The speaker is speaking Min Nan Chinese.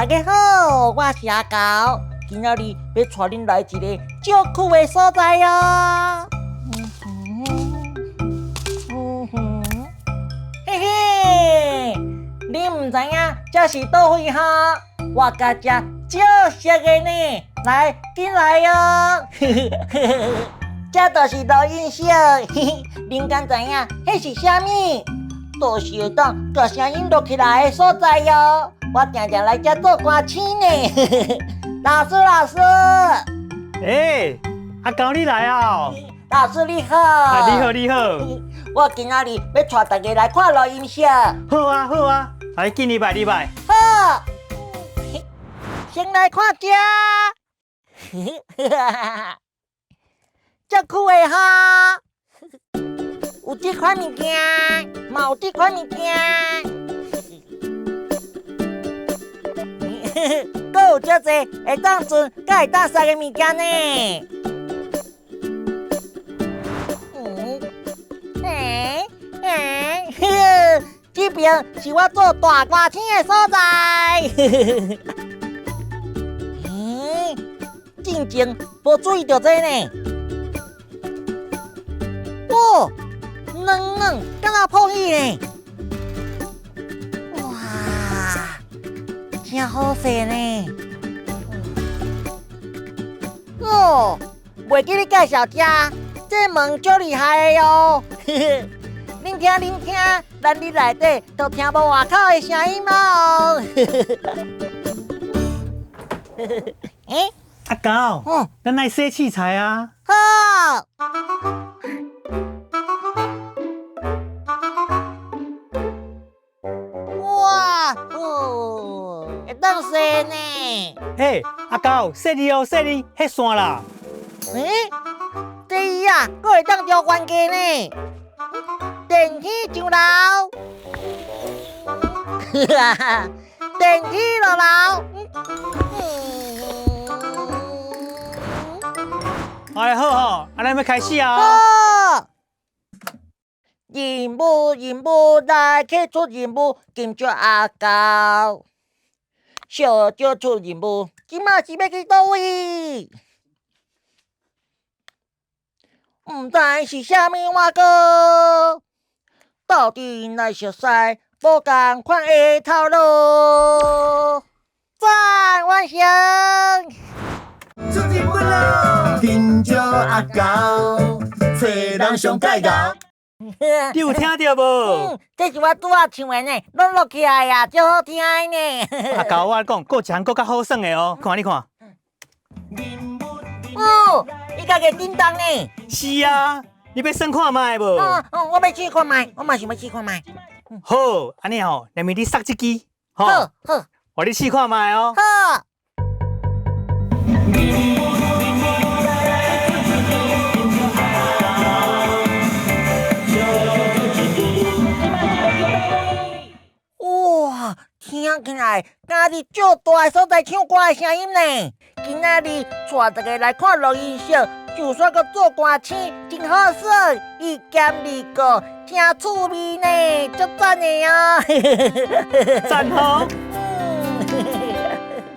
大家好，我是阿猴，今仔日欲帶恁來一个足酷的所在哦。嗯哼，嘿嘿，你毋知影這是佗位哈？我佮這足熟的呢，來，進來哦。這就是錄音室，恁敢知影彼是啥物？就是會當共聲音錄起來的所在哦。我定定來這做歌星呢。老師，老師。欸，阿猴你來啊！老師你好。啊，你好，你好。我今仔日欲帶大家來看錄音室。好啊，好啊，來進入來，入來。好。先來看這。足酷的哈！有這款物件，嘛有這款物件，閣有遮濟會當存、佮會當捒的物件呢。嗯，欸欸，這爿是我做大歌星的所在。欸，進前無注意著這呢。哦，軟軟，敢若泡椅呢？哇，真好勢呢！哦，袂記得介紹這，這門足厲害的哦。恁聽恁聽，咱佇內底都聽無外口的聲音哦。欸，阿猴，咱來洗器材啊。好。哇哦，會當洗呢！嘿，阿猴，細膩哦，細膩，彼線啦。欸，這椅仔，閣會當調懸低呢？電梯上樓，電梯落樓。哎，好好，按呢欲開始啊。好。任務任務來去出任務，金石阿猴，小少出任務，這馬是欲去佗位？毋知是啥物碗糕，鬥陣來熟似，無仝款的頭路。讚完成。出任務囉，緊張阿猴，揣人上蓋𠢕。你有聽著無？嗯，這是我拄仔唱的呢，攏錄起來啊，足好聽的呢。阿猴，我講，閣有一項閣較好耍的哦，看你看。哦，伊家己叮當呢？是啊，你欲耍看覓無？嗯嗯，我欲試看覓，我嘛想欲試看覓。好，按呢吼，連面你捒這支，好，好，予你試看覓哦。好。哇，聽起來敢佇足大的所在唱歌的聲音呢！今仔日帶大家來看錄音室，就算閣做歌星，真好耍，一兼二顧，真趣味呢，足讚的哦！讚吼！